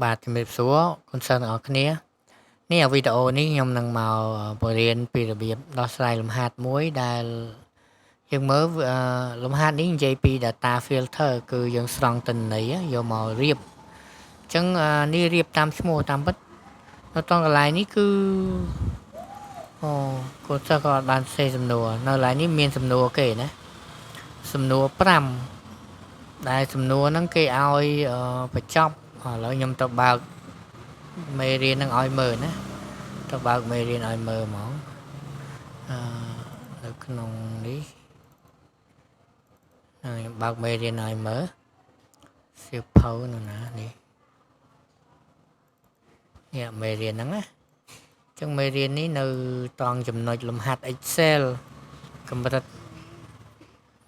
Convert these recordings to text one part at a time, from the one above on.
បាទជំរាបសួរគុណសិស្សទាំងអស់គ្នានេះវីដេអូនេះខ្ញុំនឹងមកបង្រៀនពីរបៀបដោះស្រាយលំហាត់មួយដែលយើងមើលលំហាត់នេះនិយាយពី data filter គឺយើងស្រង់ទិន្នន័យយកមករៀបអញ្ចឹងនេះរៀបតាមឈ្មោះតាមពិតនៅត្រង់កន្លែងនេះគឺអូកូនសិស្សក៏អត់បានសេសំណួរនៅកន្លែងនេះមានសំណួរគេណាសំណួរ5ដែលសំណួរហ្នឹងគេឲ្យបញ្ចប់ឥឡូវខ្ញុំទៅបើកមេរៀននឹងឲ្យមើលណាទៅបើកមេរៀនឲ្យមើលហ្មងអឺនៅក្នុងនេះខ្ញុំបើកមេរៀនឲ្យមើលសៀវភៅនៅណានេះនេះមេរៀនហ្នឹងណាអញ្ចឹងមេរៀននេះនៅត្រង់ចំណុចលំហាត់ Excel កម្រិត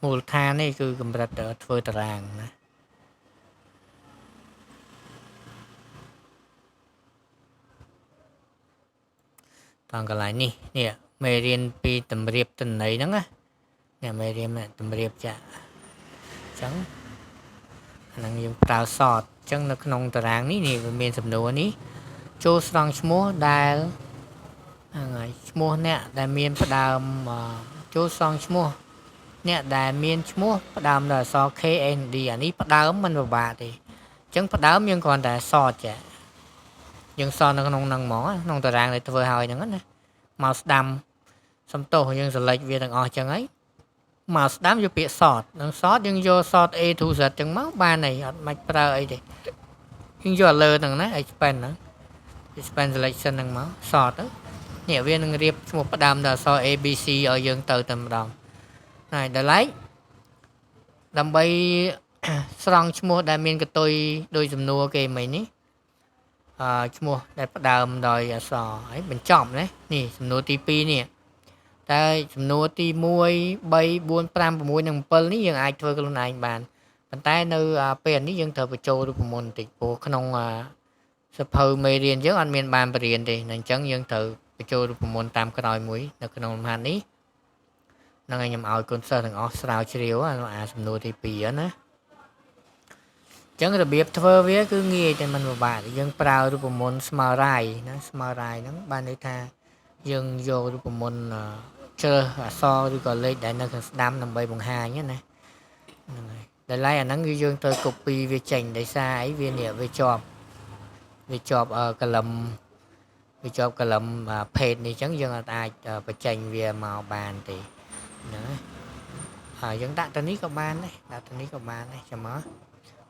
មូលដ្ឋាននេះគឺកម្រិតធ្វើតារាងណាត្រង់កន្លែងនេះនេះមេរៀនពីតម្រៀបទិន្នន័យហ្នឹងណានេះមេរៀនតម្រៀបចាក់អញ្ចឹងអាហ្នឹងយើងប្រើសតអញ្ចឹងនៅក្នុងតារាងនេះនេះវាមានសំណួរនេះចូលស្រង់ឈ្មោះដែលហ្នឹងហើយឈ្មោះអ្នកដែលមានផ្ដើមចូលស្រង់ឈ្មោះអ្នកដែលមានឈ្មោះផ្ដើមដោយអក្សរ K N D អានេះផ្ដើមមិនពិបាកទេអញ្ចឹងផ្ដើមយើងគ្រាន់តែសតចាយើងសតនៅក្នុងហ្នឹងហ្មងក្នុងតារាងដែលធ្វើហើយហ្នឹងណាមកស្ដាំសំទោសយើង select វាទាំងអស់អញ្ចឹងហើយមកស្ដាំយកពាក្យ sort នឹង sort យើងយក sort A to Z អញ្ចឹងមកបានហើយអត់មិនប្រើអីទេយើងយកលើហ្នឹងណា expand ហ្នឹង expand selection ហ្នឹងមក sort ទៅនេះវានឹងរៀបឈ្មោះផ្ដើមដល់អក្សរ A B C ឲ្យយើងទៅតែម្ដងហើយដល់ឡែកដើម្បីស្រង់ឈ្មោះដែលមានកតុយដោយសំណួរគេមិញនេះអឺឈ្មោះដែលផ្ដើមដោយអក្សរហើយបញ្ចប់ណានេះសំណួរទី2នេះតែសំណួរទី1 3 4 5 6និង7នេះយើងអាចធ្វើខ្លួនឯងបានប៉ុន្តែនៅពេលនេះយើងត្រូវបញ្ចូលរូបមន្តបន្តិចព្រោះក្នុងសភៅមេរៀនយើងអត់មានបានបរៀនទេអញ្ចឹងយើងត្រូវបញ្ចូលរូបមន្តតាមក្រោយមួយនៅក្នុងលំហាត់នេះហ្នឹងហើយខ្ញុំឲ្យកូនសិស្សទាំងអស់ស្រាវជ្រាវអាសំណួរទី2ណាអញ្ចឹងរបៀបធ្វើវាគឺងាយតែមិនពិបាកយើងប្រើរូបមន្តស្មើរាយណាស្មើរាយហ្នឹងបានន័យថាយើងយករូបមន្តជ្រើសអក្សរឬក៏លេខដែលនៅខាងស្ដាំដើម្បីបង្ហាញណាហ្នឹងហើយដែលឡែកអាហ្នឹងគឺយើងត្រូវ copy វាចេញដោយសារអីវានេះវាជាប់កលឹមវាជាប់កលឹម page នេះអញ្ចឹងយើងអាចបញ្ចេញវាមកបានទេហ្នឹងហើយយើងដាក់ទៅនេះក៏បានដែរដាក់ទៅនេះក៏បានដែរចាំមក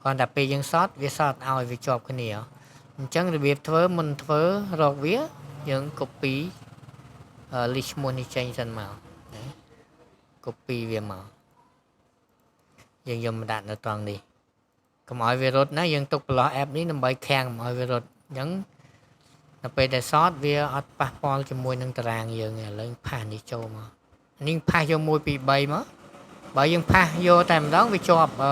គ្រាន់តែពេលយើងសតវាសតឲ្យវាជាប់គ្នាអញ្ចឹងរបៀបធ្វើមុនធ្វើរកវាយើង copy list ឈ្មោះនេះចេញសិនមកណា copy វាមកយើងយកមកដាក់នៅត្រង់នេះកុំឲ្យវារត់ណាយើងទុកប្រឡោះ app នេះដើម្បីខាំងកុំឲ្យវារត់អញ្ចឹងដល់ពេលដែលសតវាអត់ប៉ះពាល់ជាមួយនឹងតារាងយើងឥឡូវ paste នេះចូលមកនេះ paste យក1 2 3មកបើយើង paste យកតែម្ដងវាជាប់អឺ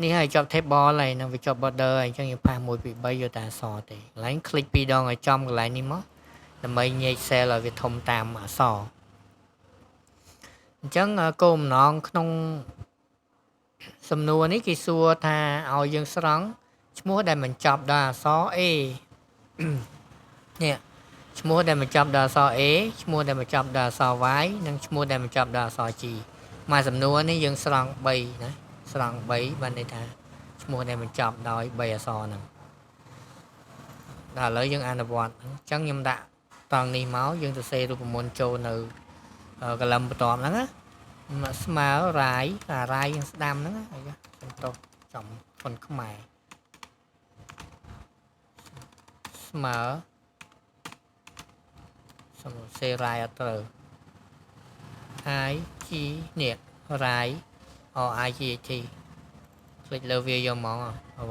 នេះហើយជាប់ table ហើយនឹងវាជាប់ border ហើយអញ្ចឹងយើង paste 1 2 3យកតែអក្សរទេកន្លែង click ពីរដងឲ្យចំកន្លែងនេះមកដើម្បីញែក cell ឲ្យវាធំតាមអក្សរអញ្ចឹងគោលបំណងក្នុងសំណួរនេះគេសួរថាឲ្យយើងស្រង់ឈ្មោះដែលបញ្ចប់ដោយអក្សរ A នេះឈ្មោះដែលបញ្ចប់ដោយអក្សរ A ឈ្មោះដែលបញ្ចប់ដោយអក្សរ Y និងឈ្មោះដែលបញ្ចប់ដោយអក្សរ G មួយសំណួរនេះយើងស្រង់3ណាស្រង់3បានន័យថាឈ្មោះដែលបញ្ចប់ដោយ3អក្សរហ្នឹងដល់ឥឡូវយើងអនុវត្តអញ្ចឹងខ្ញុំដាក់តង់នេះមកយើងទៅសេរូបមន្តចូលនៅកលឹមបន្ទាប់ហ្នឹងណាស្មើរាយអារាយយើងស្ដាំហ្នឹងអីសំទោសចំប៉ុនខ្មែរស្មើសំសេរាយអត់ត្រូវ I G នេះរាយ O I G T คลิกលើវាយកហ្មង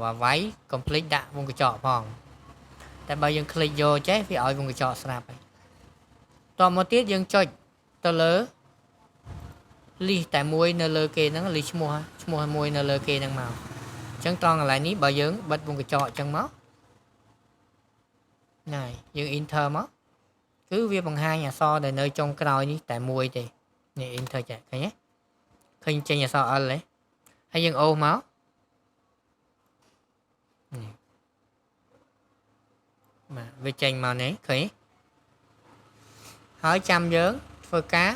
បើវាយ complete ដាក់វងកញ្ចក់ផងតែបើយើងคลิกយកចេះវាឲ្យវងកញ្ចក់ស្រាប់ហើយតមកទៀតយើងចុចទៅលើ list តែមួយនៅលើគេហ្នឹង list ឈ្មោះឈ្មោះមួយនៅលើគេហ្នឹងមកអញ្ចឹងត្រង់កន្លែងនេះបើយើងបិទវងកញ្ចក់អញ្ចឹងមកណែយើង enter មកគឺវាបង្ហាញអក្សរដែលនៅចុងក្រោយនេះតែមួយទេនេះ enter ចាឃើញទេឃើញចេញអក្សរ L ទេហើយយើងអូសមក វាចេញមកនេះឃើញហើយចាំយើងធ្វើការ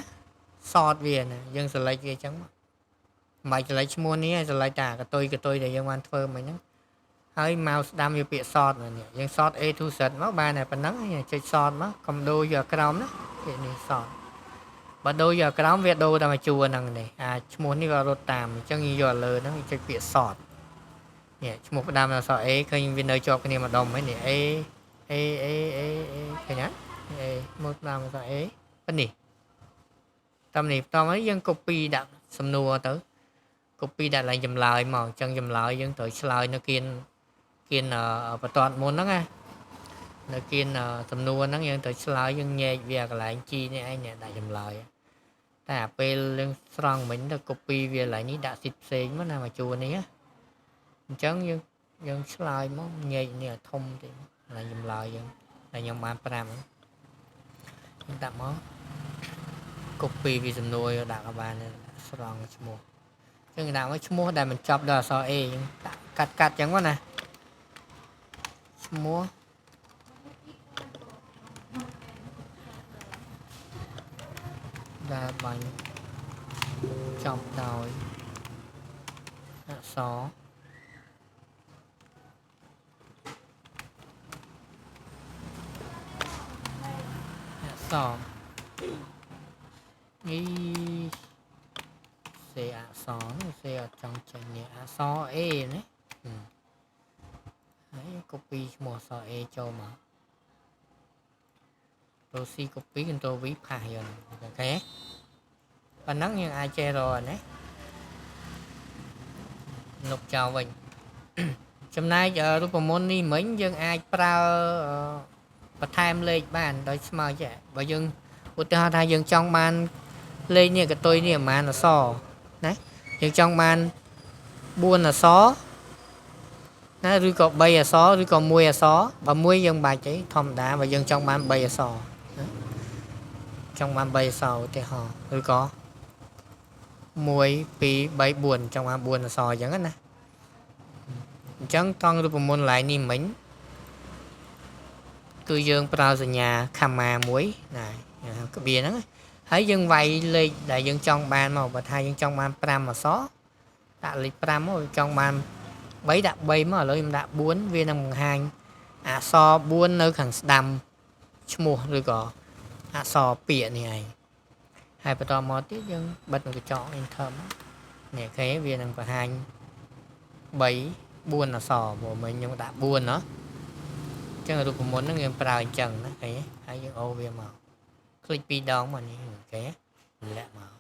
sort វាណាយើង select វាអញ្ចឹងមកមិនបាច់ select ឈ្មោះនេះហើយ select តាកតុយកតុយដែលយើងបានធ្វើមិញហ្នឹងហើយមកស្ដាំយកពាក្យ sort នេះយើង sort A to Z មកបានតែប៉ុណ្ណឹងចុច sort មកកុំដូរយកក្រោមណាពាក្យនេះ sort បើដូរយកក្រោមវាដូរតែមួយជួរហ្នឹងនេះអាឈ្មោះនេះវារត់តាមអញ្ចឹងយកលើហ្នឹងចុចពាក្យ sort នេះឈ្មោះផ្ដាំអក្សរ A ឃើញវានៅជាប់គ្នាម្ដុំហ្នឹងនេះ A A A A A ឃើញអត់ A មកផ្ដាំអក្សរ A ប៉ុណ្នេះតាមនេះបន្តមកយើង copy ដាក់សំណួរទៅ copy ដាក់ឡើងចម្លើយមកអញ្ចឹងចម្លើយយើងត្រូវឆ្លើយនៅគៀនគៀនបន្ទាត់មុនហ្នឹងណានៅគៀនសំណួរហ្នឹងយើងត្រូវឆ្លើយយើងញែកវាកន្លែង G នេះឯងអ្នកដាក់ចម្លើយតែអាពេលយើងស្រង់មិញទៅ copy វាកន្លែងនេះដាក់ស៊ីតផ្សេងមកណាមកជួរនេះណាអញ្ចឹងយើងយើងឆ្លើយមកញែកនេះធំតិចកន្លែងចម្លើយយើងតែខ្ញុំបាន5ហ្នឹងខ្ញុំដាក់មក copy ពីសំណួរយកដាក់ក៏បានស្រង់ឈ្មោះអញ្ចឹងដាក់មកឈ្មោះដែលមិនចប់ដោយអក្សរ A យើងដាក់កាត់កាត់អញ្ចឹងមកណាឈ្មោះដែលបាញ់ចប់ដោយអក្សរអក្សរនេះសេអក្សរនោះសេអត់ចង់ចេញនេះអក្សរ A ណាហើយ copy ឈ្មោះអក្សរ A ចូលមក Ctrl C copy Ctrl V paste យក OK ប៉ុណ្ណឹងយើងអាចចេះរកណាលុបចោលវិញចំណែករូបមន្តនេះមិញយើងអាចប្រើបន្ថែមលេខបានដោយស្មើចេះបើយើងឧទាហរណ៍ថាយើងចង់បានលេខនេះកតុយនេះប្រហែលអក្សរណាយើងចង់បាន4អក្សរណាឬក៏3អក្សរឬក៏1អក្សរបើ1យើងបាច់ទេធម្មតាបើយើងចង់បាន3អក្សរណាចង់បាន3អក្សរឧទាហរណ៍ឬក៏1 2 3 4ចង់បាន4អក្សរអញ្ចឹងណាអញ្ចឹងតង់រូបមន្តឡែងនេះមិញគឺយើងប្រើសញ្ញា comma មួយណាក្បៀហ្នឹងហើយយើងវាយលេខដែលយើងចង់បានមកបើថាយើងចង់បាន5អក្សរដាក់លេខ5មកចង់បាន3ដាក់3មកឥឡូវខ្ញុំដាក់4វានឹងបង្ហាញអក្សរ4នៅខាងស្ដាំឈ្មោះឬក៏អក្សរពាក្យនេះឯងហើយបន្តមកទៀតយើងបិទកញ្ចក់ enter មកនេះគេវានឹងបង្ហាញ3 4អក្សរព្រោះមិញខ្ញុំដាក់4ណោះអញ្ចឹងរូបមន្តហ្នឹងយើងប្រើអញ្ចឹងណាគេហើយយើងអូវាមកคลิก2ដងមកនេះគេលាក់មក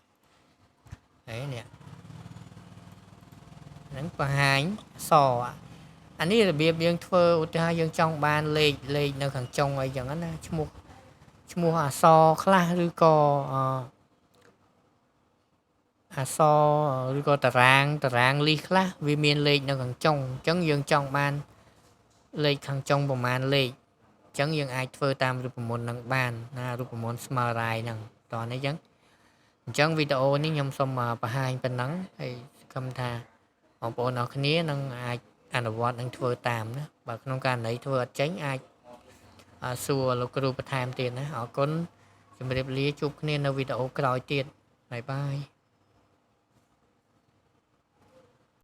ហើយនេះហ្នឹងបង្ហាញអក្សរអានេះរបៀបយើងធ្វើឧទាហរណ៍យើងចង់បានលេខលេខនៅខាងចុងអីចឹងណាឈ្មោះឈ្មោះអក្សរខ្លះឬក៏អក្សរឬក៏តារាងតារាងលីសខ្លះវាមានលេខនៅខាងចុងអញ្ចឹងយើងចង់បានលេខខាងចុងប្រមាណលេខអញ្ចឹងយើងអាចធ្វើតាមរូបមន្តនឹងបានណារូបមន្តស្មើរាយហ្នឹងតោះនេះអញ្ចឹងវីដេអូនេះខ្ញុំសូមបង្ហាញប៉ុណ្ណឹងហើយសង្ឃឹមថាបងប្អូនអរគ្នានឹងអាចអនុវត្តនិងធ្វើតាមណាបើក្នុងករណីធ្វើអត់ចេញអាចសួរលោកគ្រូបន្ថែមទៀតណាអរគុណជម្រាបលាជួបគ្នានៅវីដេអូក្រោយទៀតបាយបាយ។